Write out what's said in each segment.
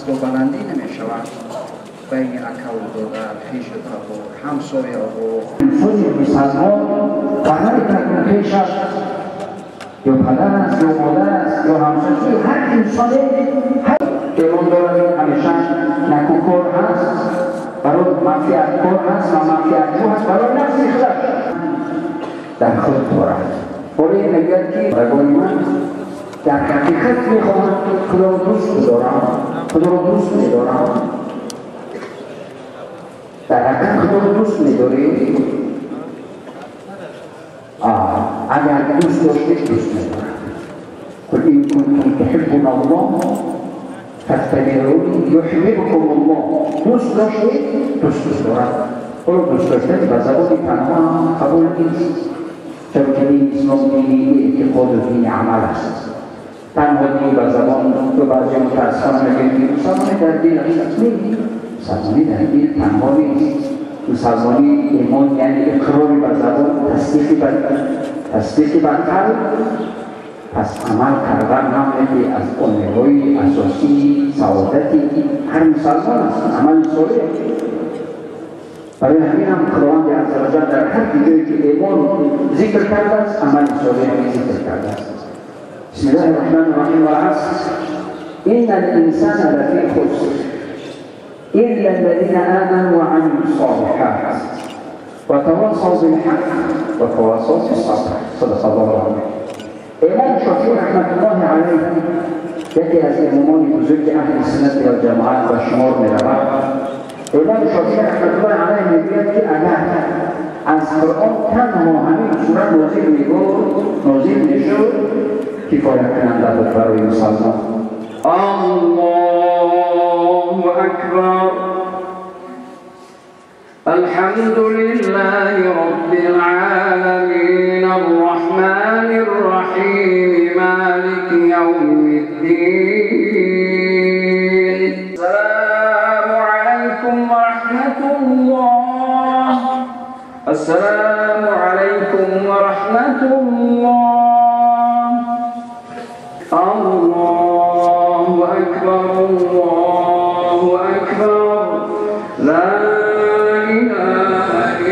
و بلندی نمی شود بین اکا و دادر، خویش و تبار، همسایه و انسان مسلمان پدر خویش است یا پدر است یا مادر است یا همسایه، هر انسان هر ایمان دارد همیشه نکوکار هست، برای منفعتکار هست و منفعتجو هست برای نفس خودش در خود دارد. برای میگوید که رگان من در حقیقت میخواهم خدا را دوست بدارم، خدا را دوست میدارم. در حقیقت خدا را دوست میداری؟ اگر دوست داشتید دوست میدارم. قل این کنتم تحبون الله فاتبعونی یحببکم الله. دوست داشتید دوست دارم. حالا دوست داشتن به زبان تنها هم قبول نیست، چرا که دین اسلام دینی اعتقاد و دین عمل است. تنها دین به زبان تو بعضی متاسفانه میگن که مسلمانی در دین است. نیست، مسلمانی در دین تنها نیست. مسلمانی ایمان یعنی اقرار به زبان، تصدیقی بر قلب، پس عمل کردن هم یکی از عامل‌های اساسی سعادتی هر مسلمان است، عمل صالح. برای همین هم خداوند عزوجل در هر جایی که ایمان ذکر کرده است، عمل صالح ذکر کرده است. بسم الله الرحمن الرحیم. والعصر ان الانسان لفی خسر الا الذين آمنوا وعملوا الصالحات وتواصوا بالحق وتواصوا بالصبر. صدق الله العظیم. امام شافعی رحمت الله علیه یکی از امامان بزرگ اهل سنت و جماعت و شمار می رود. امام شافعی رحمت الله علیه میگوید که اگر از قرآن تنها همین سوره نازل میشد کفایت کننده بود برای مسلمان. الله اکبر. الحمد لله رب العالمین الرحمن الرحیم مالک یوم الدین. السلام علیکم ورحمة الله. السلام علیکم ورحمة الله. الله اکبر الله اکبر. لا اله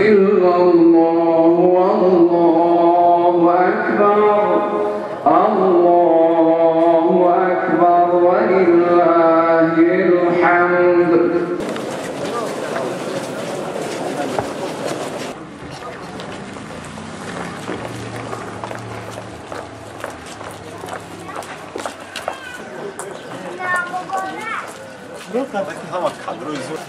الا الله والله اکبر. الله اکبر ولله الحمد. Ҳама кадрои зуд.